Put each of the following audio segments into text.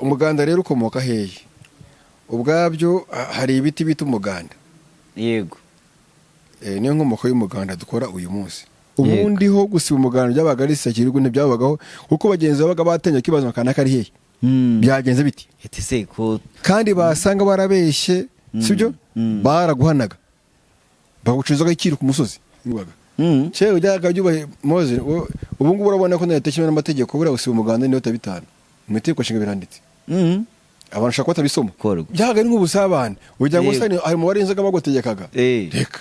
Umuganda rero ukomoka hehe? Ubwabyo hari ibiti bita umuganda. Yego. Niyo nkomoko y'umuganda dukora uyu munsi. Ubundi ho gusiba umuganda byabaga ari isakirwa, ntibyabagaho kuko bagenzi babaga batenye kibazo kanaka ari hehe, byagenze biti. Ati se ko Kandi basanga barabeshye, sibyo? Baraguhanaga, bagucuzaga ikiru ku musozi. Kera ujyaga byubahe Moze, ubu ngubu urabona ko na leta ishyiraho n'amategeko. Buriya gusiba umuganda ni inota 5 mu itegeko nshinga, biranditse. Abantu bashobora kuba batabisoma. Korwa. Byabaga ari nk'ubusabane, ugira ngo usane hari umubare w'inzoga bagutegekaga. Reka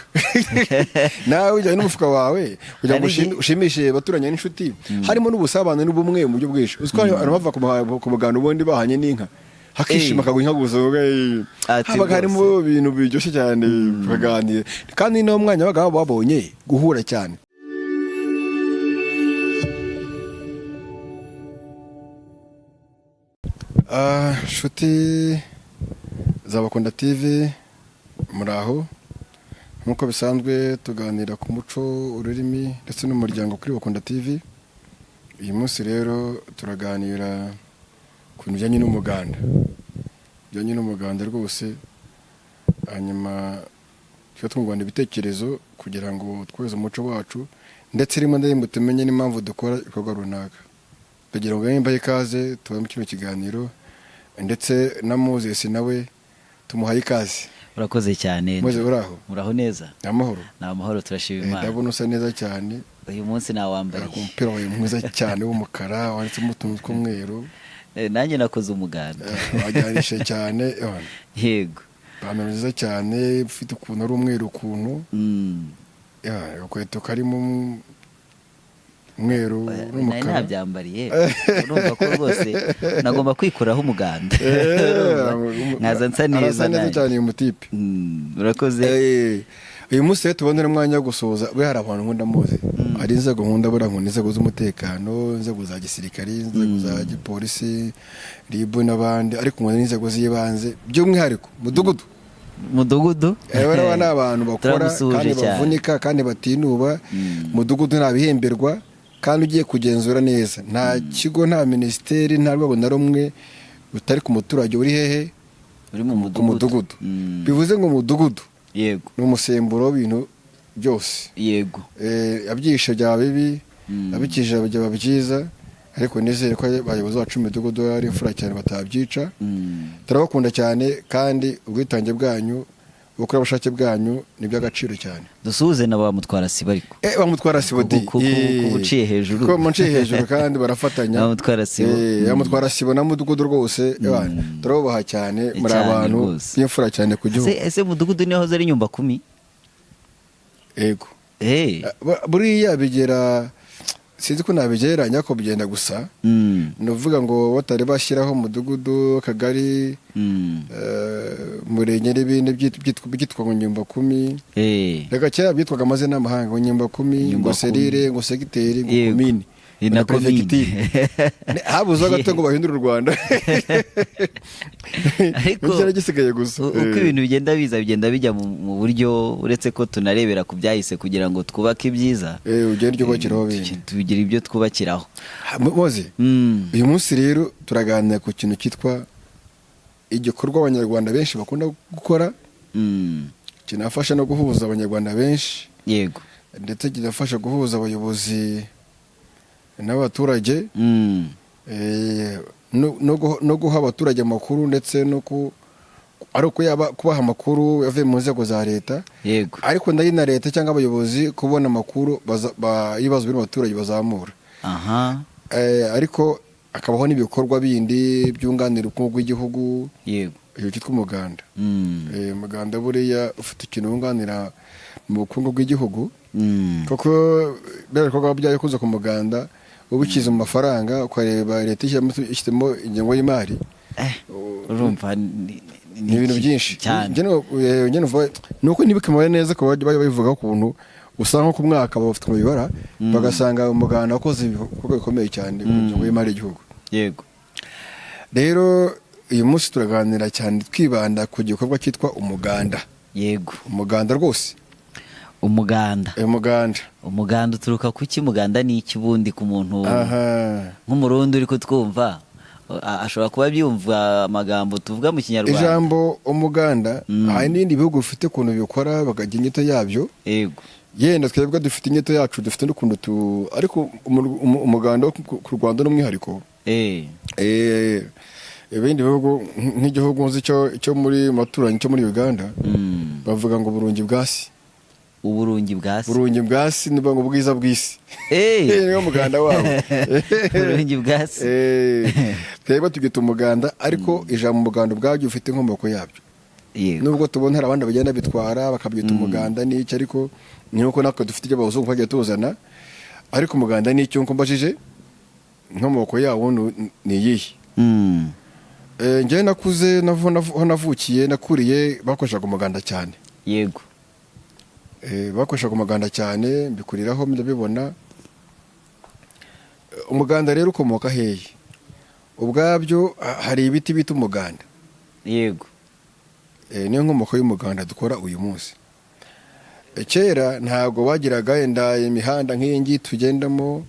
nawe ujyanye n'umufuka wawe kugira ngo Hari igihe- ushimishe abaturanyi n'inshuti, harimo n'ubusabane n'ubumwe mu buryo bwinshi. Uzi ko hari abantu bava ku muganda ubundi bahanye n'inka, hakishima, akaguha inka gusa, uvuga, Ati habaga harimo rwose. ibintu biryoshye cyane, bakaganira, kandi niwo mwanya babaga babonye guhura cyane. Nshuti za Bakunda TV, muraho. Nk'uko bisanzwe tuganira ku muco, ururimi ndetse n'umuryango kuri Bakunda TV. Uyu munsi rero turaganira ku bintu bijyanye n'umuganda, bijyanye n'umuganda rwose. Hanyuma tuba twungurana ibitekerezo kugira ngo tweze umuco wacu, ndetse rimwe na rimwe tumenye n'impamvu dukora ibikorwa runaka. Tugira ngo mbahe ikaze tuba mu kino kiganiro, ndetse na Moses nawe tumuhaye ikaze. Urakoze cyane. Moses, uraho? Muraho neza. Ni amahoro? Ni amahoro, turashima Imana. Ndabona usa neza cyane. Uyu munsi nawambariye. Ku mupira wawe mwiza cyane w'umukara wanditsemo utuntu tw'umweru. Nanjye nakoze umuganda. Wajyanishe cyane ewana. Yego. Ipantaro nziza cyane, ufite ukuntu ari umweru ukuntu. Agakweto karimo umweru Nari n'umukara. nabyambariye, urumva ko rwose nagomba kwikuraho umuganda. Urumva? Nkaza nsa neza. Arasa neza Nanjye. cyane uyu mutipe. Urakoze. Uyu munsi rero tubonera umwanya wo gusoza. Buriya hari abantu nkunda muzi, hari inzego nkunda. Buriya nkunda inzego z'umutekano, inzego za gisirikari, inzego za gipolisi, RIB n'abandi, ariko nkunda n'inzego z'ibanze, by'umwihariko mudugudu. Mudugudu. Bariya ni abantu bakora Turamusuhuje kandi cyane. bavunika kandi batinuba. Mudugudu ntabihemberwa, kandi ugiye kugenzura neza, nta kigo, nta minisiteri, nta rwego na rumwe rutari ku muturage uri hehe? Uri mu Ku mudugudu. mudugudu. Bivuze ngo umudugudu ni umusemburo w'ibintu byose. Abyishe byaba bibi, abikije byaba byiza, ariko nizere ko abayobozi bacu b'imidugudu ari imfura cyane, batabyica. Turabakunda cyane, kandi ubwitange bwanyu, ubukorerabushake bwanyu ni iby'agaciro cyane. Dusuhuze na ba mutwara sibo ariko. Bamutwara sibo di. Ku uciye hejuru. Ko muciye hejuru kandi barafatanya. Ba mutwara sibo. Bamutwara sibo na mudugudu rwose, turabubaha cyane, muri Cyane abantu rwose. b'imfura cyane ku gihugu. Ese mudugudu niho hoze ari nyumba kumi? Yego. Buriya bigera, sinzi ko nabigereranya ko bigenda gusa. Ni ukuvuga ngo batari bashyiraho umudugudu, akagari, umurenge n'ibindi byitwa ngo nyumba kumi. Reka kera byitwaga amazina y'amahanga, ngo nyumba kumi, Nyumba ngo kumi. serire, ngo segiteri, ngo komini, Na na komine. perefegitire. Habuzeho gato ngo bahindure u Rwanda. Ariko cyari gisigaye gusa. Uko ibintu bigenda biza, bigenda bijya mu buryo, uretse ko tunarebera ku byahise kugira ngo twubake ibyiza. Ugende ujye ubakiraho bindi. Tugira ibyo twubakiraho. Moze, uyu munsi rero turaganira ku kintu cyitwa igikorwa abanyarwanda benshi bakunda gukora, kinafasha no guhuza abanyarwanda benshi, ndetse kinafasha guhuza abayobozi n'abaturage, no guha abaturage amakuru, ndetse no ku ari uko yaba kubaha amakuru yavuye mu nzego za leta, ariko nayo na leta cyangwa abayobozi kubona amakuru y'ibibazo biri mu baturage bazamura. Ariko hakabaho n'ibikorwa bindi byunganira ubukungu bw'igihugu. Icyo cyitwa umuganda. Umuganda buriya ufite ikintu wunganira mu bukungu bw'igihugu, kuko biriya bikorwa byayo kuza ku muganda ubikiza mu mafaranga, ukareba leta ishyizemo ingengo y'imari. Urumva Ni ibintu byinshi cyane. Njye ni uko ntibikemure neza ko bajya babivugaho ukuntu usanga nko ku mwaka bafite mu bibara, bagasanga umuganda wakoze ibikorwa bikomeye cyane ku ngengo y'imari y'igihugu. Rero uyu munsi turaganira cyane twibanda ku gikorwa cyitwa umuganda. Umuganda rwose. Umuganda. Umuganda. Umuganda uturuka ku ki? Umuganda ni iki ubundi ku muntu nk'umurundi uri kutwumva? Ashobora kuba byumva amagambo tuvuga mu Kinyarwanda. Ijambo umuganda, hari n'ibindi bihugu bifite ukuntu bikora, bakagira inyito yabyo. Yenda twebwe dufite inyito yacu, dufite n'ukuntu tu, ariko umuganda wo ku Rwanda n'umwihariko. Ibindi bihugu, nk'igihugu nzi cyo muri maturanyi, cyo muri Uganda, bavuga ngo burungi bwasi. Uburungi bwa se. Burungi bwasi ni ngo ubwiza bw'isi. Niwo muganda wabo. Uburungi bwa se. Twebwe tubyita umuganda, ariko ijambo umuganda ubwabyo ufite inkomoko yabyo. Nubwo tubona hari abandi bagenda bitwara bakabyita umuganda n'iki, ariko ni uko natwe dufite ibyo abazungu bagiye tuzana. Ariko umuganda ni icyo mbajije, inkomoko yawo ni iyihe? Njyewe nakuze aho navukiye, nakuriye, bakoreshaga umuganda cyane. Bakoreshaga umuganda cyane, mbikuriraho ndabibona. Umuganda rero ukomoka hehe? Ubwabyo hari ibiti bita umuganda. Niyo nkomoko y'umuganda dukora uyu munsi. Kera ntabwo bagiraga wenda imihanda nk'iyi ngiyi tugendamo.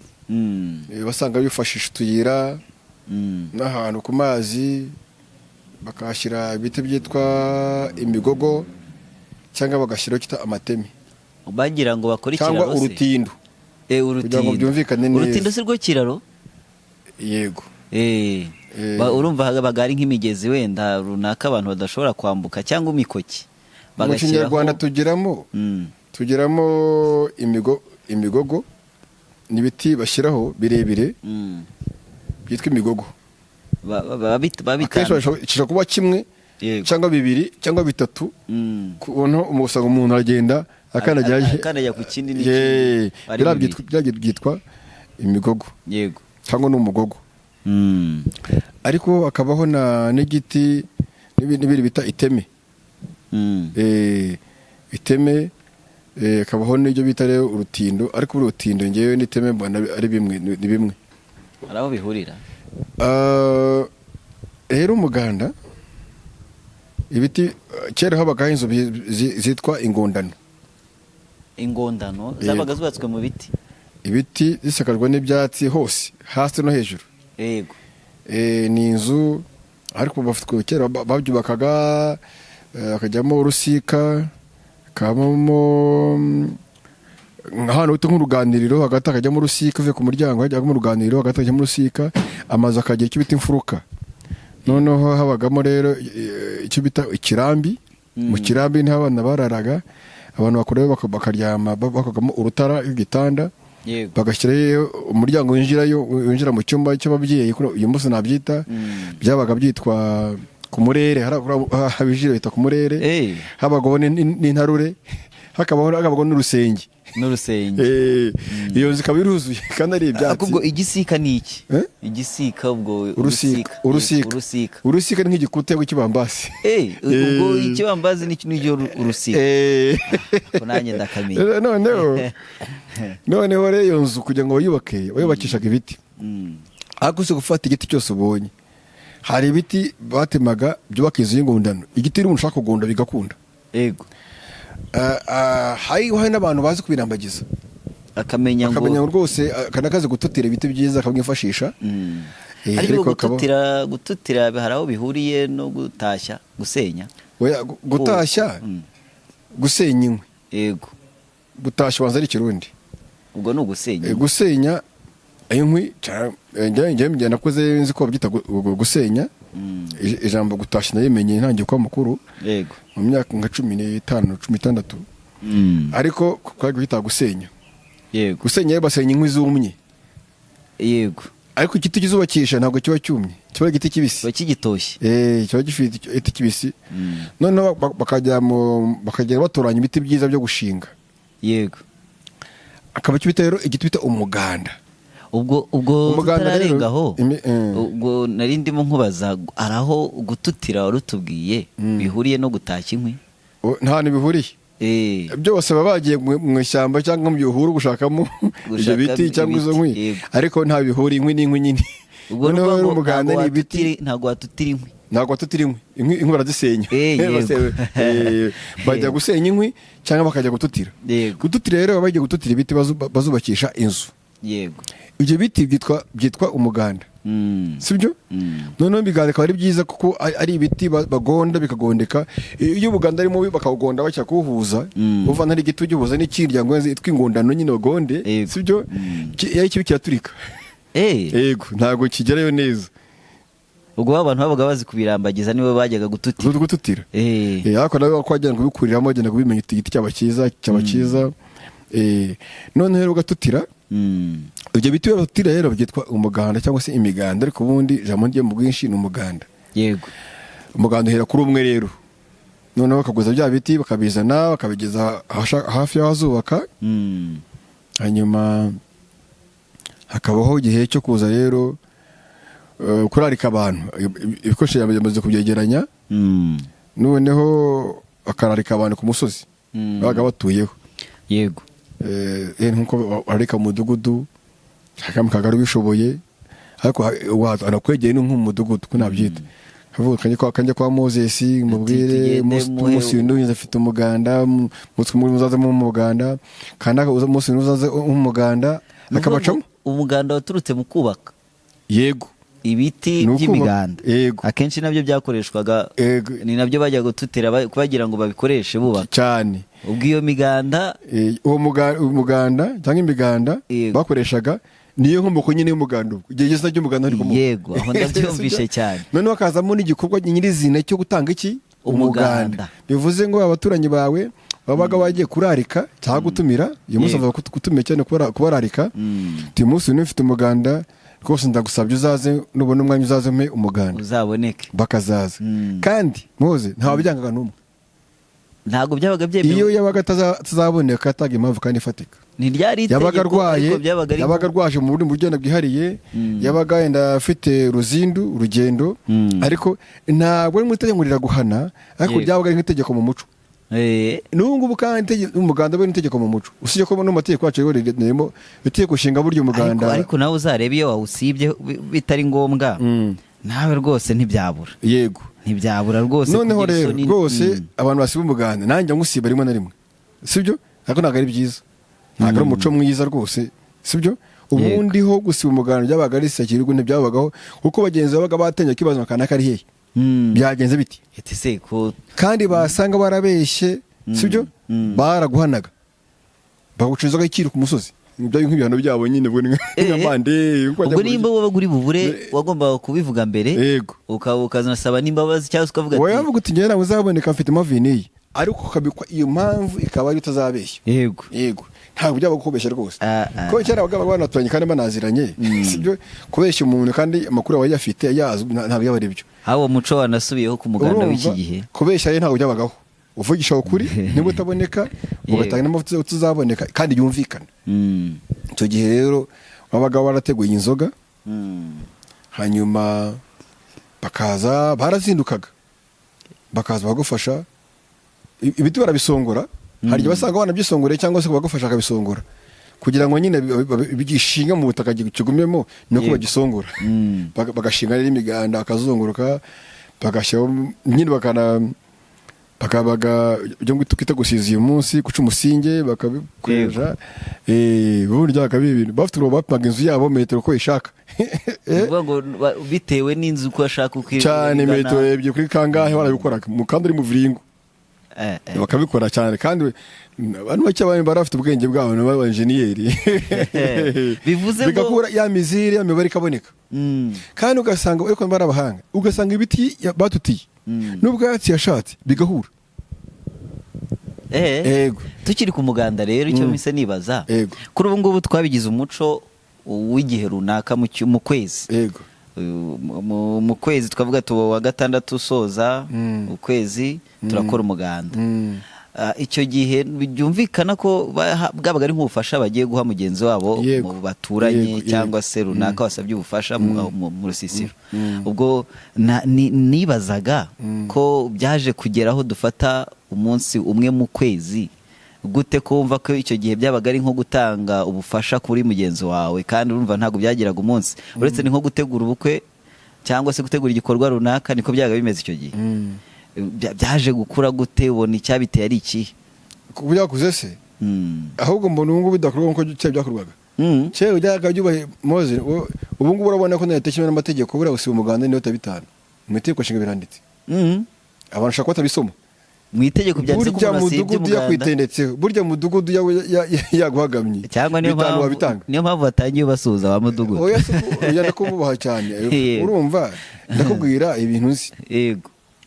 Wasanga bifashisha utuyira n'ahantu ku mazi, bakahashyira ibiti byitwa imigogo cyangwa bagashyiraho kita amateme. Bagira ngo bakore cyangwa ikiraro se? Urutindo. Urutindo. Kugira ngo byumvikane neza. Urutindo si rwo kiraro? Yego. Urumva habaga hari nk'imigezi wenda runaka abantu badashobora kwambuka cyangwa imikoki. Mu Kinyarwanda tugiramo tugiramo imigogo, ni ibiti bashyiraho birebire byitwa imigogo. Akenshi Babitambika. Gishobora kuba kimwe cyangwa bibiri cyangwa bitatu, kubona usanga umuntu aragenda akandagira Akandagira ku kindi n'ikindi. Ari Biriya bibiri. Biriya byitwa imigogo cyangwa n'umugogo. Ariko hakabaho na n'igiti n'ibindi bita iteme. Iteme, hakabaho n'ibyo bita rero urutindo, ariko urutindo ngewe n'iteme mbona ari bimwe, ni bimwe. Hari aho bihurira? Ah, rero umuganda, ibiti, kera habagaho inzu zitwa ingondano. Ingondano? Yego. Zabaga zubatswe mu biti? Ibiti, zisakajwe n'ibyatsi hose, hasi no hejuru. Ni inzu, ariko bafite kera babyubakaga, hakajyamo urusika, hakabamo ahantu bita nk'uruganiriro, hagati hakajyamo urusika, uvuye ku muryango hajyamo uruganiriro, hagati hakajyamo urusika, amazu akagira icyo bita imfuruka. Noneho habagamo rero icyo bita ikirambi. Mu kirambi niho abana bararaga, abantu bakuru bakaryama, bakagamo urutara rw'igitanda. Bagashyirayo umuryango winjirayo, winjira mu cyumba cy'ababyeyi, kuri uyu munsi nabyita, byabaga byitwa ku murere. Hari abinjira bita ku murere. Habagaho n'intarure, hakabaho n'urusenge. N'urusenge. Iyo nzu ikaba iruzuye kandi ari ibyatsi. Ubwo igisika ni iki? Eh? Igisika ubwo? Urusika. Urusika. Urusika. Urusika. Urusika ni nk'igikuta cy'ikibambasi. Ubwo ikibambazi ni niryo urusika? Ko nanjye ndakamenya. Noneho rero iyo nzu kugira ngo bayubake, bayubakishaga ibiti. Ariko si gufata igiti cyose ubonye. Hari ibiti batemaga byubaka inzu y'ingundano, igiti n'umuntu ushaka kugunda bigakunda. Hari n'abantu bazi kubirambagiza. Akamenya ngo Akamenya ngo rwose akanakazi gututira ibiti byiza, akamwifashisha. Ariko Ariko gututira hari aho bihuriye no gutashya, gusenya? Oya, gutashya, gusenya inkwi. Gutashya ubanza ari Ikirundi. Ubwo ni ugusenya. Gusenya inkwi, njye nakuze nzi ko babyita gusenya. Ijambo gutashya nayimenye ntangiye kuba mukuru, mu myaka nka 15, 16. Ariko twari guhita gusenya. Gusenya rero basenya inkwi zumye. Ariko igiti kizubakisha ntabwo kiba cyumye, kiba ari igiti kibisi. Kiba kigitoshye. Kiba gifite igiti kibisi. Noneho bakagenda batoranya ibiti byiza byo gushinga. Akaba icyo bita rero igiti bita umuganda. Ubwo Umuganda rero, tutararengaho, ubwo nari ndimo nkubaza, hari aho gututira warutubwiye bihuriye no gutashya inkwi? Nta hantu bihuriye. Byose baba bagiye mu ishyamba cyangwa mu bihuru gushakamo ibyo Gushaka biti cyangwa izo ibiti, nkwi. Ariko nta bihuriye, inkwi n'inkwi nyine. Ubwo ni Noneho ukuvuga rero ngo umuganda ntabwo ni ibiti. Ntabwo watutira inkwi. Ntabwo watutira inkwi, inkwi barazisenya. Bajya gusenya inkwi cyangwa bakajya gututira. Gututira rero, baba bagiye gututira ibiti bazubakisha inzu. Ibyo biti byitwa umuganda. Sibyo? Noneho imiganda ikaba ari byiza kuko ari ibiti bagonda bikagondeka. Iyo umuganda ari mubi bakawugonda bashya kuwuhuza, uvana ari igiti ugihuza n'ikindi ngo yitwa ingondano nyine bagonde. Sibyo? Iyo ari kibi kiraturika. Yego, ntabwo kigerayo neza. Ubwo abantu babaga bazi kubirambagiza nibo bajyaga gututira. Gututira. Ariko nawe ko wagenda kubikuriramo, wagenda kubimenya uti igiti cyaba cyiza, cyaba cyiza. Noneho rero ugatutira. Ibyo biti iyo batutira rero byitwa umuganda cyangwa se imiganda, ariko ubundi ijambo ryo mu bwinshi ni umuganda. Umuganda uhera kuri umwe rero, noneho bakaguza bya biti bakabizana bakabigeza hafi y'aho azubaka. Hanyuma hakabaho igihe cyo kuza rero kurarika abantu. Ibikoresho byamaze kubyegeranya. Noneho bakararika abantu ku musozi babaga batuyeho. Nkuko bararika mu mudugudu cyangwa mu kagari ubishoboye, ariko anakwegeye ni nk'umudugudu ko nabyita, kavuga kanjye kwa Moses mubwire. Tugende. Umunsi uyu afite umuganda, umunsi umwe muzaze mu muganda, kandi umunsi uyu uzaze umuganda Ni ukuvuga akabacamo. ngo umuganda waturutse mu kubaka. Yego. Ibiti Ni ukubaka. by'imiganda. Yego. Akenshi nabyo byakoreshwaga. Yego. Ni nabyo bajya gututira bagira ngo babikoreshe bubaka. Cyane. Ubwo iyo miganda Uwo umuganda cyangwa imiganda bakoreshaga niyo nkomoko nyine y'umuganda, ubwo igihe gisa ry'umuganda rikomoka. Yego, aho ndabyumvishe cyane. Noneho hakazamo n'igikorwa nyirizina cyo gutanga iki? Umuganda. Bivuze ngo abaturanyi bawe babaga bagiye kurarika cyangwa gutumira uyu munsi, bavuga gutumira cyane, kubararika. Uyu munsi uyu ufite umuganda rwose, ndagusabye uzaze, nubona umwanya uzaze umpe umuganda. Uzaboneke. Bakazaza. Kandi muze nta wabyangaga n'umwe. Ntabwo byabaga byemewe. Iyo yabaga atazaboneka atanga impamvu kandi ifatika. Ntiryari Yabaga itegeko, arwaye, ariko byabaga ari yabaga arwaje mu bundi buryo bwihariye, yabaga wenda afite uruzindu urugendo, ariko ntabwo ari mu itegeko riraguhana, ariko ryabaga ari nk'itegeko mu muco. N'ubu ngubu kandi umuganda we n'itegeko mu muco, usibye ko no mu mategeko yacu rero ririmo itegeko nshinga buryo umuganda. Ariko nawe uzarebe iyo wawusibye bitari ngombwa, nawe rwose ntibyabura. Ntibyabura rwose Noneho kugira rero isoni. rwose abantu basiba umuganda, nanjye ngusiba rimwe na rimwe, sibyo, ariko ntabwo ari byiza, ntabwo ari umuco mwiza rwose, sibyo. Ubundi ho gusiba umuganda byabaga ari sakirwa, ntibyabagaho kuko bagenzi babaga batenye kibazo kanaka ari hehe, byagenze biti? Ati se ko Kandi basanga barabeshye, sibyo, baraguhanaga, baguca inzoga y'icyiru ku musozi. Ibyo nk'ibihano byabo nyine, ubwo ni nka mande. Ubwo nimba wabaga uri bubure wagombaga kubivuga mbere. Yego. Ukazanasaba n'imbabazi cyangwa se ukavuga Wowe ati yavuga uti njyewe ntabwo uzaboneka, mfite impamvu iyi n'iyi, ariko ukabikwa iyo mpamvu ikaba ari utazabeshya. Yego, ntabwo byaba kubeshya rwose. Kuko kera abagabo banaturanye kandi banaziranye, sibyo, kubeshya umuntu kandi amakuru aba ayafite yazwi, ntabwo yaba ari byo. Aho uwo muco wanasubiyeho ku muganda w'iki Urumva, gihe. Kubeshya rero ntabwo byabagaho, uvugisha ukuri niba utaboneka ugatanga n'impamvu utazaboneka kandi yumvikana. Icyo gihe rero wabaga warateguye inzoga. Hanyuma bakaza, barazindukaga bakaza bagufasha. Ibiti barabisongora, hari igihe basanga banabyisongoreye cyangwa se bagufasha bakabisongora kugira ngo nyine gishinga mu butaka kigumemo, ni uko bagisongora. Bagashinga rero imiganda, bakazunguruka, bagashyiraho nyine bakana bakabaga ibyo ngibyo twita gusiza uyu munsi, guca umusinge bakabikoresha. Ubundi byabaga biri ibintu bafite urugo, bapimaga inzu yabo metero uko ishaka. Ni ukuvuga ngo bitewe n'inzu uko ashaka uko Cyane. ingana. Metero 2 kuri kangahe barabikoraga kandi uri mu viringo. Bakabikora cyane, kandi abantu bake bari bafite ubwenge bwabo ni ba enjeniyeri. Bivuze ngo Bigakura ya mizire, ya mibare ikaboneka. Kandi ugasanga ariko bari abahanga, ugasanga ibiti batutiye n'ubwatsi yashatse bigahura. Yego. Tukiri ku muganda rero, icyo mpise nibaza, kuri ubu ngubu twabigize umuco w'igihe runaka mu kwezi. Mu kwezi twavuga tuba wa gatandatu usoza ukwezi turakora umuganda. Icyo gihe byumvikana ko bwabaga ari nk'ubufasha bagiye guha mugenzi wabo mu baturanye cyangwa se runaka wasabye ubufasha mu rusisiro. Ubwo nibazaga ko byaje kugera aho dufata umunsi umwe mu kwezi gute, ko wumva ko icyo gihe byabaga ari nko gutanga ubufasha kuri mugenzi wawe, kandi urumva ntabwo byagiraga umunsi, uretse ni nko gutegura ubukwe cyangwa se gutegura igikorwa runaka, niko byabaga bimeze icyo gihe. Byaje gukura gute? Ubona icyabiteye ari ikihe? Kuba byakuze se? Ahubwo mbona ubu ngubu bidakorwa nk'uko kera byakorwaga. Kera byaraga byubahe Mose. Ubu ngubu urabona ko na leta ishyiraho n'amategeko, buriya gusiba umuganda ni 5 mu itegeko nshinga biranditse. Abantu bashobora kuba batabisoma. Mu itegeko byanditse ko Burya umuntu asibye mudugudu umuganda? Yakwitendetseho, burya mudugudu yaguhagamye, Cyangwa niyo 5 mpamvu wabitanga. Niyo mpamvu batangiye basuhuza ba mudugudu. Oya, si oya, ndakububaha cyane. Urumva, ndakubwira ibintu nzi.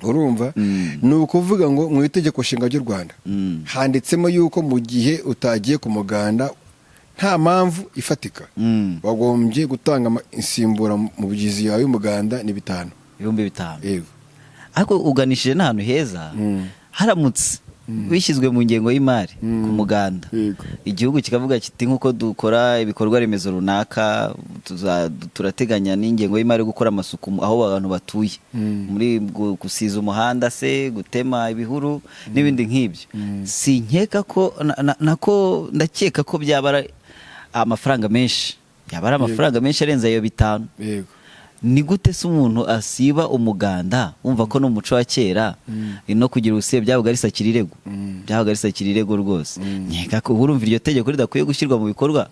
Urumva, ni ukuvuga ngo mu itegeko nshinga ry'u Rwanda handitsemo yuko mu gihe utagiye ku muganda nta mpamvu ifatika, wagombye gutanga insimbura mu bugizi yawe y'umuganda ni 5. 5,000? Yego. Ariko uganishije n'ahantu heza. Haramutse bishyizwe mu ngengo y'imari ku muganda, igihugu kikavuga kiti nk'uko dukora ibikorwa remezo runaka, turateganya n'ingengo y'imari yo gukora amasuku aho abantu batuye, muri gusiza umuhanda se, gutema ibihuru n'ibindi nk'ibyo, sinkeka ko nako ndakeka ko byaba ari amafaranga menshi, yaba ari amafaranga menshi arenze ayo 5. Ni gute se umuntu asiba umuganda, wumva ko n'umuco wa kera no kugira ubusibe byabaga ari sakirirego? Byabaga ari sakirirego rwose. Nkeka ko urumva iryo tegeko ridakwiye gushyirwa mu bikorwa.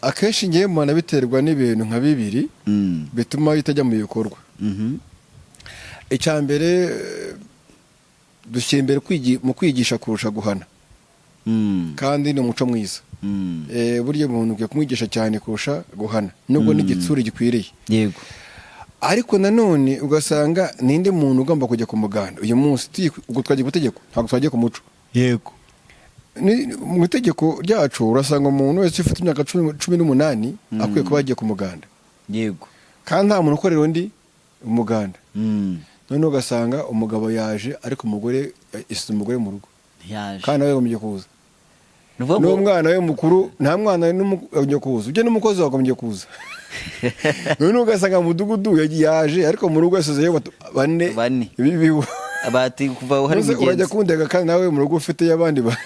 Akenshi ngewe mbona biterwa n'ibintu nka bibiri bituma bitajya mu bikorwa. Icya mbere, dushyira imbere mu kwigisha kurusha guhana, kandi ni umuco mwiza. Burya umuntu ukwiye kumwigisha cyane kurusha guhana, nubwo n'igitsure gikwiriye. Ariko nanone ugasanga ninde muntu ugomba kujya ku muganda uyu munsi? Ubwo twagiye ku itegeko, ntabwo twagiye ku muco. Mu itegeko ryacu urasanga umuntu wese ufite imyaka 18 akwiye kuba yagiye ku muganda, kandi nta muntu ukorera undi umuganda. Noneho ugasanga umugabo yaje, ariko umugore isize umugore mu rugo, Ntiyaje. kandi nawe yagombye kuza. Ni ukuvuga ngo- N'umwana we mukuru, nta mwana we yagombye kuza, ujye n'umukozi wagombye kuza. Noneho ugasanga mu mudugudu yaje, ariko mu rugo yasizeyo bane. Bane. Ibi Bati kuva aho hari Maze urajya mugenzi. kundega kandi nawe mu rugo ufite y'abandi ba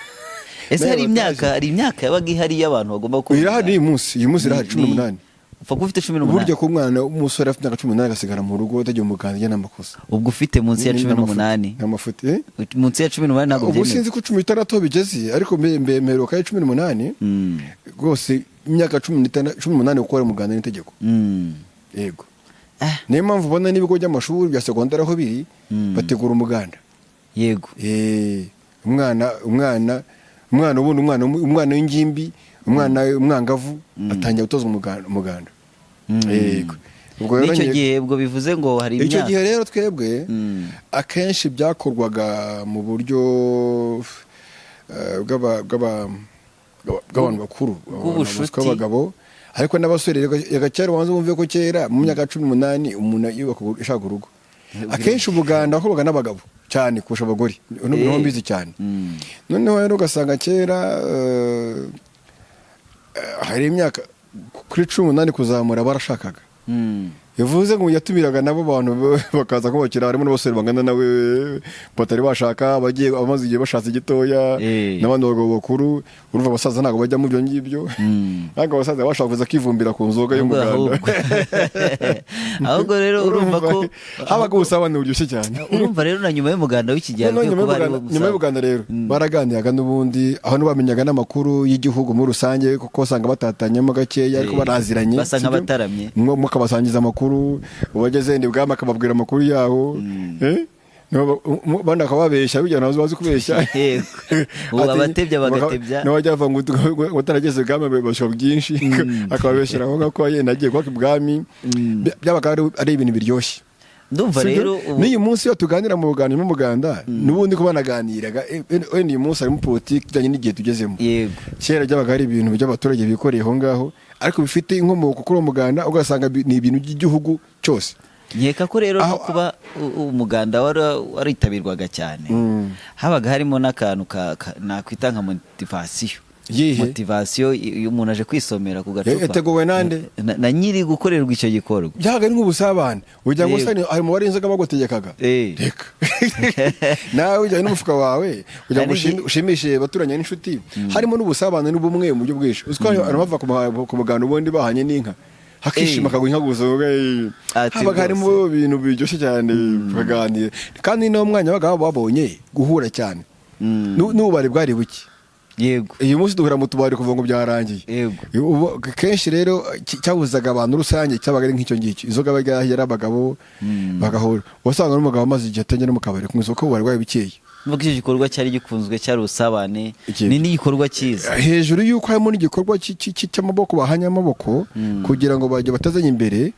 Ese nawe hari imyaka, bataje. hari imyaka yabaga ihari y'abantu bagomba gukora Irahari umuganda? uyu munsi, uyu munsi irahari, 18. Upfa kuba ufite 18. Burya ko umwana w'umusore afite imyaka 18 agasigara mu rugo atagiye umuganda, njye n'amakosa. Ubwo ufite munsi ya 18. N'amafuti, eh? Munsi ya 18 ntabwo Ubu byemewe. sinzi ko 16 bigeze, ariko mperuka ya 18. Rwose imyaka 18 gukora umuganda n'itegeko. Yego. Niyo mpamvu ubona n'ibigo by'amashuri bya segonderi aho biri bategura umuganda. Umwana ubundi umwana w'ingimbi, umwana umwangavu atangira gutozwa umuganda. Yego. Ubwo rero N'icyo gihe ubwo bivuze ngo hari icyo imyaka gihe rero twebwe akenshi byakorwaga mu buryo bw'abantu bakuru, Bw'ubushuti. bw'abagabo, ariko n'abasore. Reka kera ubanza wumve ko kera mu myaka 18 umuntu yubaka ashaka urugo, akenshi umuganda wakorwaga n'abagabo cyane kurusha abagore. Niho mbizi cyane. Noneho rero ugasanga kera hari imyaka kuri 18 kuzamura barashakaga. Bivuze ngo yatumiraga nabo bantu bakaza kubakira, harimo n'abasore bangana nawe batari bashaka, abagiye abamaze igihe bashatse gitoya, n'abandi bagabo bakuru. Urumva abasaza ntabwo bajya mu byo ngibyo, ntabwo abasaza bashaka kuza kwivumbira ku nzoga Ahubwo y'umuganda. Ahubwo rero urumva ko Habaga ubusabane buryoshye cyane. Urumva rero na nyuma y'umuganda w'iki gihe Noneho hakwiye nyuma kuba hariho y'umuganda, nyuma y'umuganda rero baraganiraga n'ubundi, aho ntibamenyaga n'amakuru y'igihugu muri rusange, kuko usanga batatanyemo gakeya, ariko baraziranye, Basa sibyo? nk'abataramye. Mukabasangiza amakuru, ubageze ndi bwami akababwira amakuru yaho, eh? Bandi akababeshya, bijya ntazo bazi kubeshya. Yego. Ubu Ati, abatebya bagatebya. N'abajya bavuga ngo utarageze ibwami ababeshya byinshi, akababeshyera aho ngaho ko yenda agiye kwaka ibwami. Byabaga ari ibintu biryoshye. Ndumva Sibyo? rero ubu N'uyu munsi iyo tuganira mu buganiro n'umuganda, n'ubundi ko banaganiraga, wenda uyu munsi harimo politiki ijyanye n'igihe tugezemo. Kera byabaga ari ibintu by'abaturage bikoreye aho ngaho, ariko bifite inkomoko kuri uwo muganda, ugasanga ni ibintu by'igihugu cyose. Nkeka ko rero no kuba umuganda waritabirwaga cyane, habaga harimo n'akantu nakwita nka motivation. Yihe? Motivation iyo umuntu aje kwisomera ku gacupa. Yateguwe nande? Na nyiri gukorerwa icyo gikorwa. Byabaga ari nk'ubusabane, ugira ngo Yego. usane hari umubare w'inzoga bagutegekaga. Reka, nawe ujyanye n'umufuka wawe kugira ngo Hari ushimishe abaturanyi n'inshuti, harimo n'ubusabane n'ubumwe mu buryo bwinshi. Uzi ko abantu bava ku muganda ubundi bahanye n'inka, hakishima, akagwa inka gusa, Ati habaga harimo rwose. ibintu biryoshye cyane, bakaganira, kandi n'uwo mwanya babaga babonye guhura cyane. N'ububari bwari buke. Uyu munsi duhura mu tubari kuva ngo byarangiye. Ubu kenshi rero cyabuzaga abantu rusange cyabaga ari nk'icyo ngicyo, inzoga baga yari abagabo bagahura, wasanga n'umugabo amaze igihe atajya no mu kabari ku isoko, barwaye bikeye. Nuko icyo gikorwa cyari gikunzwe, cyari ubusabane. Ikindi. Ni n'igikorwa cyiza. Hejuru y'uko harimo n'igikorwa cy'amaboko, bahanye amaboko kugira ngo bajye batazanye imbere,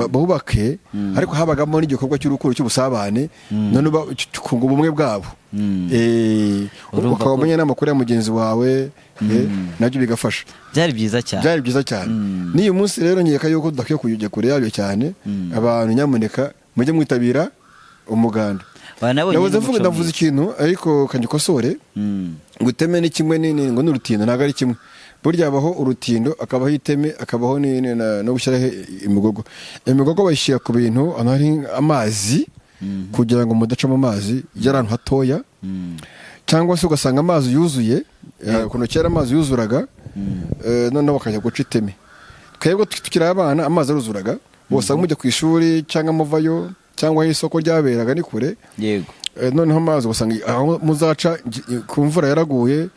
bubake, ariko habagamo n'igikorwa cy'urukundo, cy'ubusabane, none kunga ubumwe bwabo. Urumva ukaba umenya n'amakuru ya mugenzi wawe, nabyo bigafasha. Byari byiza cyane. Byari byiza cyane. N'uyu munsi rero nkeka yuko tudakwiye kujya kure yabyo cyane. Abantu nyamuneka mujye mwitabira umuganda. Banabonye Nabuze n'umuco mvuga, ndavuze mwiza. ikintu ariko kanyikosore. Ngo iteme ni kimwe ngo n'urutindo ntabwo ari kimwe. Burya habaho urutindo, akabaho iteme, akabaho no gushyiraho imigogo. Imigogo bayishyira ku bintu ahantu hari amazi kugira ngo mudaca mu mazi y'ahantu ahantu hatoya, cyangwa se ugasanga amazi yuzuye, ukuntu kera amazi yuzuraga, noneho bakajya guca iteme. Twebwe tukiri abana amazi aruzuraga, bose mujya ku ishuri cyangwa muvayo, cyangwa aho isoko ryaberaga ni kure. Noneho amazi ugasanga aho muzaca ku mvura yaraguye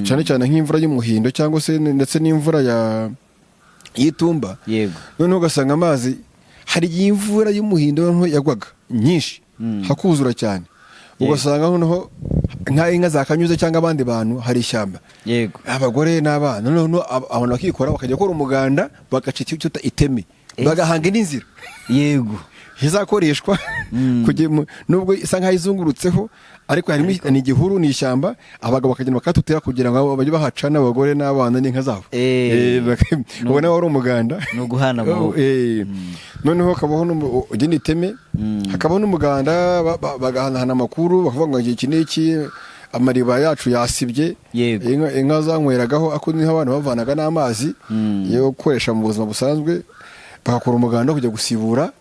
cyane cyane, nk'imvura y'umuhindo cyangwa se ndetse n'imvura ya y'itumba, noneho ugasanga amazi, hari igihe imvura y'umuhindo noneho yagwaga nyinshi, hakuzura cyane, ugasanga noneho nk'inka zakanyuze cyangwa abandi bantu hari ishyamba, abagore n'abana, noneho abantu bakikora bakajya gukora umuganda, bagaca icyo cyita iteme, bagahanga n'inzira izakoreshwa nubwo isa nkaho izungurutseho, ariko harimo ni igihuru, ni ishyamba, abagabo bakagenda bakatutera kugira ngo bajye bahaca n'abagore n'abana n'inka zabo. Ubona wari umuganda. Ni uguhana amaboko. Noneho hakabaho ugenda iteme, hakabaho n'umuganda, bagahanahana amakuru, bakavuga ngo iki n'iki, amariba yacu yasibye. Inka zanyweragaho, ako niho abantu bavanaga n'amazi yo gukoresha mu buzima busanzwe, bagakora umuganda wo kujya gusibura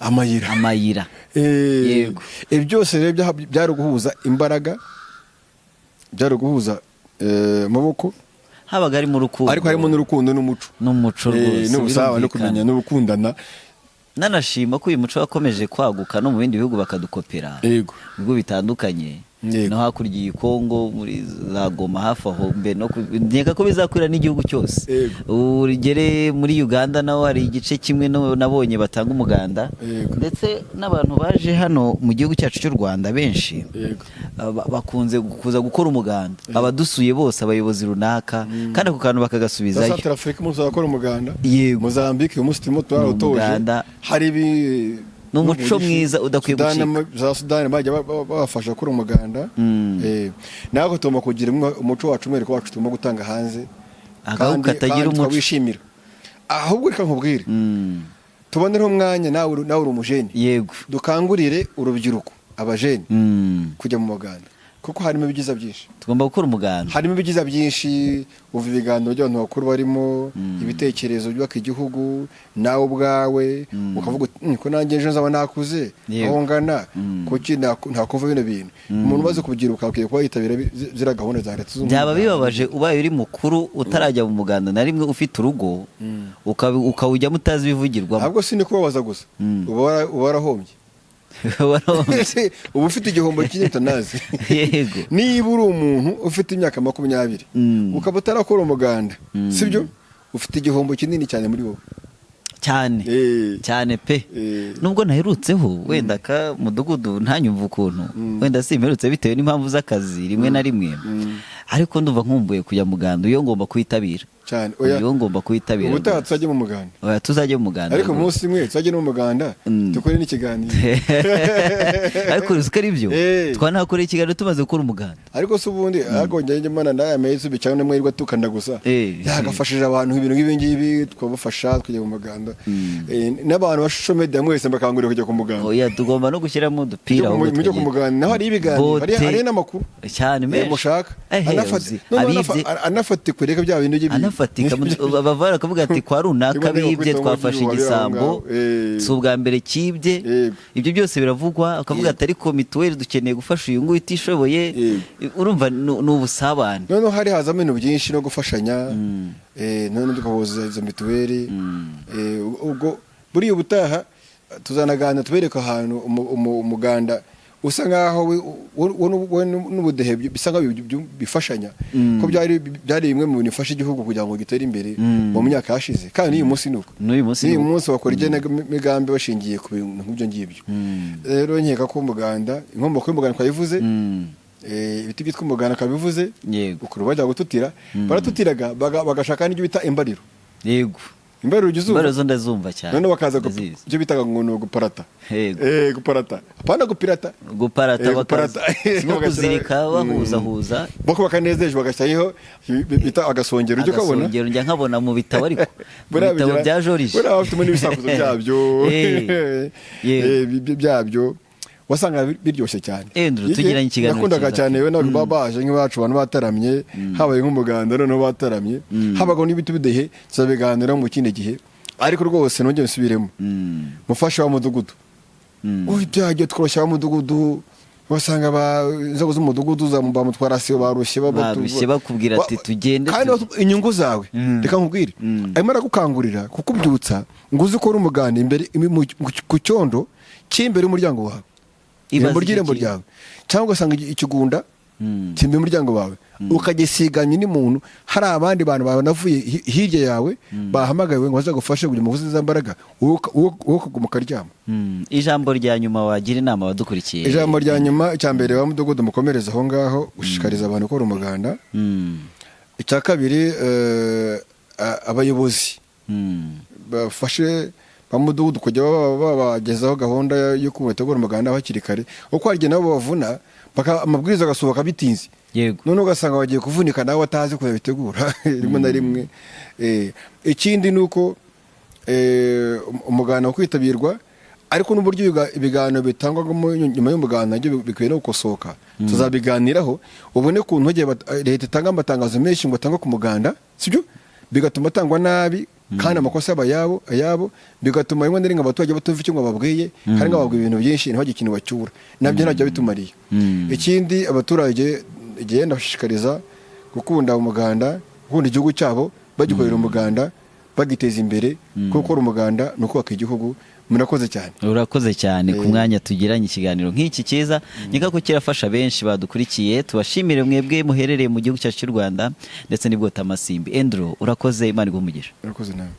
amayira. Amayira. Ibi byose rero byari uguhuza imbaraga, byari uguhuza amaboko. Habaga harimo urukundo. Ariko harimo n'urukundo n'umuco. N'umuco rwose. N'ubusabane no Birumvikana. kumenya no gukundana. Nanashima ko uyu muco wakomeje kwaguka no mu bindi bihugu bakadukopera, mu bihugu bitandukanye, no hakurya iyi Kongo muri za Goma hafi aho mbe no nkeka ko bizakwira n'igihugu cyose. Urugere muri Uganda naho hari igice kimwe nabonye batanga umuganda, ndetse n'abantu baje hano mu gihugu cyacu cy'u Rwanda benshi bakunze kuza gukora umuganda, abadusuye bose, abayobozi runaka, kandi ako kantu Za bakagasubizayo. Central Africa umunsi uzakora umuganda. Mozambique uyu munsi turimo turawutoje. Umuganda. Hari ibi Ni umuco mwiza udakwiye Sudani, gucika. za Sudani bajya babafasha gukora umuganda. Natwe tugomba kugira umuco wacu, umwihariko wacu tugomba gutanga hanze. Agahugu katagira Kandi umuco. tukawishimira. Ahubwo reka nkubwire, tubonereho umwanya, nawe uri umujene, dukangurire urubyiruko, abajene, kujya mu muganda kuko harimo ibyiza byinshi. Tugomba gukora umuganda. Harimo ibyiza byinshi. Uva ibiganiro by'abantu bakuru barimo ibitekerezo byubaka igihugu, nawe ubwawe ukavuga uti: ko nanjye ejo nzaba nakuze, aho ngana, kuki ntakumva bino bintu?" Umuntu umaze kubyiruka akwiye kuba yitabira ziriya gahunda za leta z'umuganda. Byaba bibabaje ubaye uri mukuru utarajya mu muganda na rimwe, ufite urugo, ukawujyamo utazi ibivugirwamo. Ahubwo si ni kubabaza gusa, uba warahombye. Warahombye. Uba ufite igihombo kinini utanazi. Niba uri umuntu ufite imyaka 20, ukaba utarakora umuganda, sibyo, ufite igihombo kinini cyane muri wowe. Cyane. Cyane pe. Nubwo ntaherutseho wenda ka mudugudu ntanyumva ukuntu, wenda simperutse bitewe n'impamvu z'akazi rimwe na rimwe, ariko ndumva nkumbuye kujya muganda, iyo ngomba kuyitabira. Cyane, oya. Iyo ngomba kuyitabira Ubutaha rwose. tuzajye mu muganda. Oya, tuzajye mu muganda Ariko rwose. umunsi umwe tuzajye no mu muganda, dukore n'ikiganiro. Ariko uzi ko ari byo, twanahakoreye ikiganiro tumaze gukora umuganda. Ariko se ubundi, ariko njye mbona ndaya mezi cyangwa n'amahirwe atukana gusa, yagafashije abantu ibintu nk'ibi ngibi, twabafasha tukajya mu muganda. N'abantu ba social media mwese mbakangurira kujya ku muganda. Oya, tugomba no gushyiramo udupira ahubwo Mujye ku tukagenda. muganda, naho hari ibiganiro, Bote. hari n'amakuru. Cyane, menshi. Mushaka Uzi, noneho abibye anafatika, reka bya bintu anafatika, bavara bakavuga ati kwa runaka Rimwe na rimwe bibye, bakubita twafashe mu byuma biri aho igisambo, ngaho. Si ubwa mbere kibye. Ibyo byose biravugwa, akavuga ati ariko mituweli dukeneye gufasha uyu nguyu utishoboye. Urumva ni ubusabane. Noneho hari hazamo ibintu byinshi no gufashanya, noneho tugahuza izo mituweli. Ubwo buriya ubutaha tuzanaganira tubereka ahantu umuganda Usa nkaho we n'ubudehe bisa nkaho bifashanya, ko byari bimwe mu bintu bifasha igihugu kugira ngo gitere imbere mu myaka yashize, kandi n'uyu munsi ni uko. N'uyu munsi ni N'uyu uko. munsi bakora igenamigambi bashingiye ku bintu nk'ibyo ngibyo. Rero nkeka ko umuganda, inkomoko y'umuganda twayivuze, ibiti byitwa umuganda twabivuze, ukuntu bajya gututira, baratutiraga bagashaka n'ibyo bita imbariro. Imbariro ujya uzumva? Imbariro zo ndazumva cyane. Noneho bakaza Ndazizi. ibyo bitaga ngo ni uguparata. Guparata, apana gupirata. Guparata, Guparata. bakaza nko kuzirika, bahuzahuza. Bakubaka neza hejuru, bagashyiraho bita agasongero, ujya ukabona. Agasongero njya nkabona mu bitabo, ariko mu Buriya bitabo bya Joriji. Buriya bafitemo n'ibisakuzo byabyo. Byabyo wasanga biryoshye cyane. Andrew, tugiranye ikiganiro Nakundaga cyiza. cyane, we ntabwo baba baje nk'iwacu, abantu bataramye, habaye nk'umuganda, noneho bataramye, habagaho n'ibiti bidehe. Tuzabiganiraho mu kindi gihe, ariko rwose nongere nsubiremo, mufasha wa mudugudu, uyu byagiye tworoshya wa mudugudu, wasanga inzego z'umudugudu za ba mutwarasibo barushye. Barushye, bakubwira ati, "Tugende." Kandi inyungu zawe, reka nkubwire, arimo aragukangurira kukubyutsa ngo uze ukore umuganda imbere ku cyondo cy'imbere y'umuryango wawe, Ibaze irembo icyo ry'irembo kintu. ryawe, cyangwa ugasanga ikigunda cy'imbere y'umuryango wawe ukagisiganya n'umuntu, hari abandi bantu banavuye hirya yawe bahamagawe ngo bazagufashe kugira ngo uvuze za mbaraga, wowe ukaguma ukaryama. Ijambo rya nyuma wagira inama abadukurikiye? Ijambo rya nyuma, icya mbere, wa mudugudu mukomereza aho ngaho gushishikariza abantu gukora umuganda. Icya kabiri, abayobozi bafashe ba mudugudu kujya babagezaho gahunda y'uko bategura umuganda hakiri kare, kuko hari igihe nabo babavuna, amabwiriza agasohoka bitinze, noneho ugasanga bagiye kuvunika nawe atazi ko yabitegura rimwe na rimwe. Ikindi ni uko umuganda wo kwitabirwa, ariko n'uburyo ibiganiro bitangwamo nyuma y'umuganda nabyo bikwiye no gukosoka. Tuzabiganiraho ubone ukuntu igihe leta itanga amatangazo menshi ngo atangwe ku muganda, sibyo, bigatuma atangwa nabi, kandi amakosa yaba ayabo, bigatuma rimwe na rimwe abaturage batumva icyo ngo bababwiye, kandi ngo bababwiye ibintu byinshi ntibagire ikintu bacyura, nabyo ntabyo bitumariye. Ikindi, abaturage igihe ndabashishikariza gukunda umuganda, gukunda igihugu cyabo, bagikorera umuganda, bagiteza imbere, kuko gukora umuganda ni ukubaka igihugu. Murakoze cyane. Urakoze cyane ku mwanya tugiranye ikiganiro nk'iki cyiza, nkeka ko kirafasha benshi badukurikiye. Tubashimire mwebwe muherereye mu gihugu cyacu cy'u Rwanda ndetse n'ibwota amasimbi. Andrew, urakoze, Imana iguhe umugisha. Murakoze nawe.